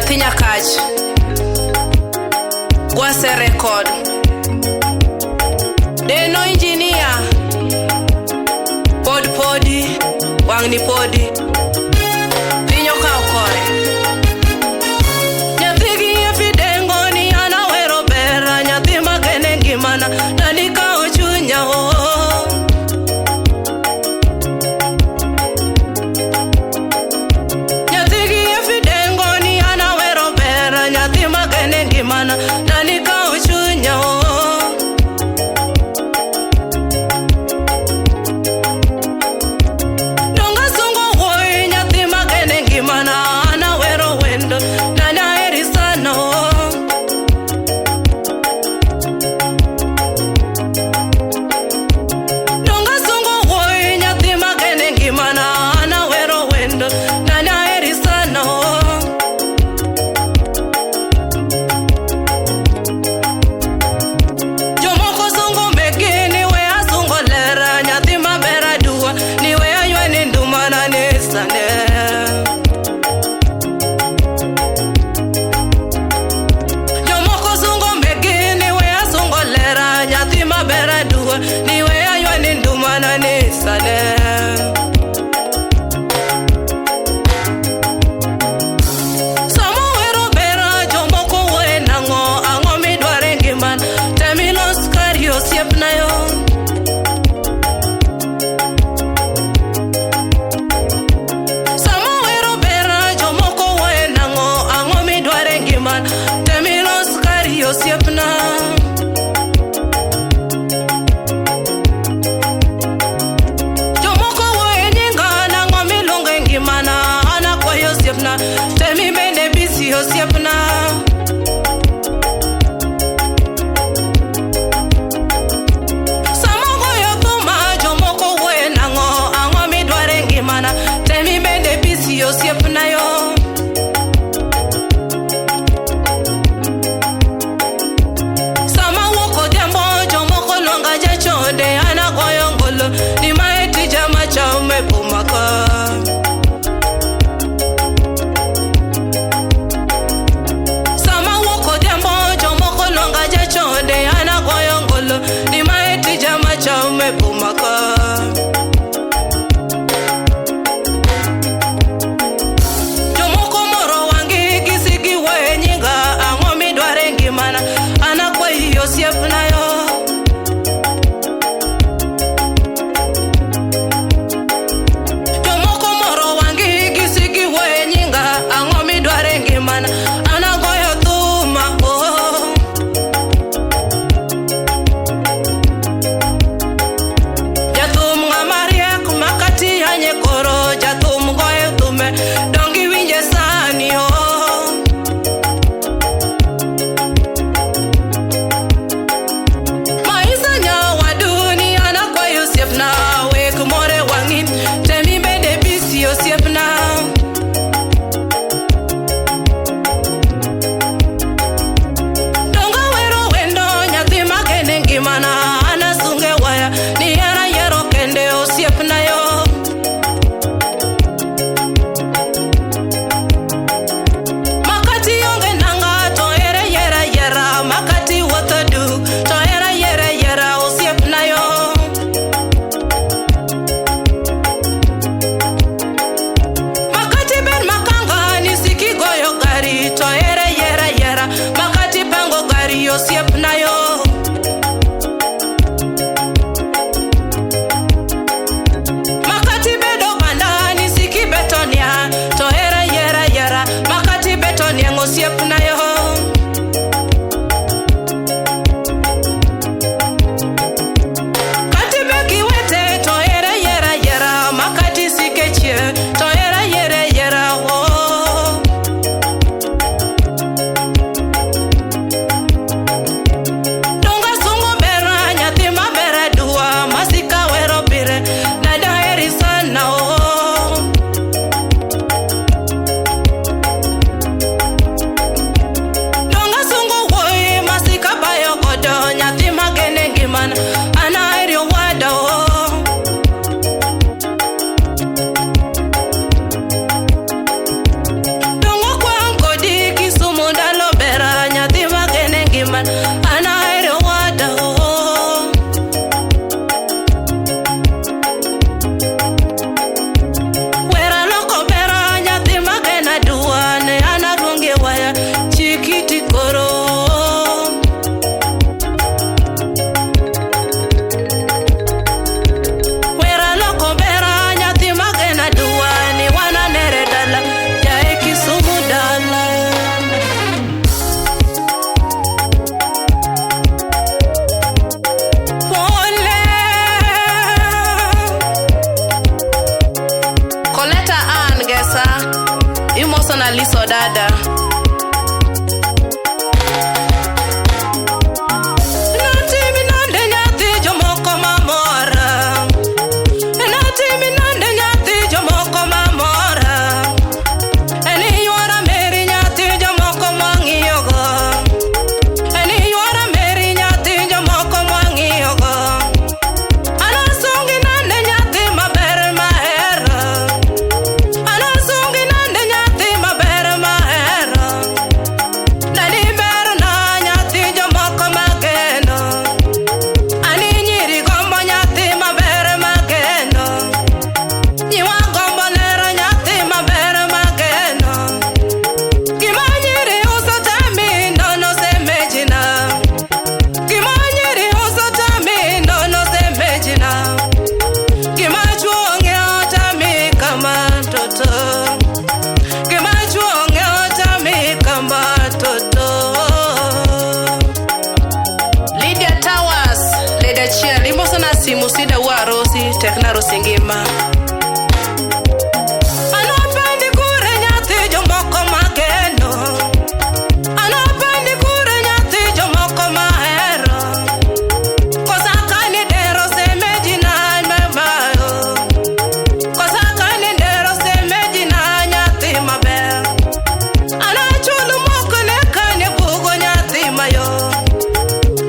Nyathi Nyakach. Gwase record. Deno engineer. Pod podi, wang'ni podi. Piny okawo kore. Nyathi gi efidengo ni an awero bera, nyathi magene ngimana, nani kawo chunya oh. Nyathi gi efidengo ni an awero bera, nyathi magene ngimana, nani kawo chunya oh. Donga sungo wuoyi dada. Natimi nade nyathi jomoko mamora. Natimi nade nyathi jomoko mamora. En ywara meri nyathi jomoko mwang'iyogo. En ywara meri nyathi jomoko mwang'iyogo. Anasungi nade nyathi maber mahero. Anasungi nade nyathi maber mahero. Dani berna nyathi jomoko mageno. Ani nyiri gombo nyathi maber mageno. Nyiwa gombo lero nyathi maber mageno. Gima nyiri uso tami nono semejina. Gima nyiri uso tami nono semejina. Gima chuo ng'iewo tami kama toto. Gima chuo ng'iewo tami kama toto. Lydia Towers, Lady achiel, imosona simu sida wuo arosi, tekna arosi ngima. Anapendi kure nyathi jomoko mageno. Anapendi kure nyathi jomoko mahero. Kosa kani dero semeji na mabayo. Kosa kani dero semeji na nyathi maber. Anachulu moko ne kani bugo nyathi mayo.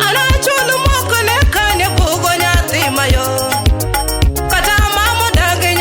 Anachulu moko ne kani bugo nyathi mayo. Kata mama dagi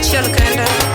achiel kende.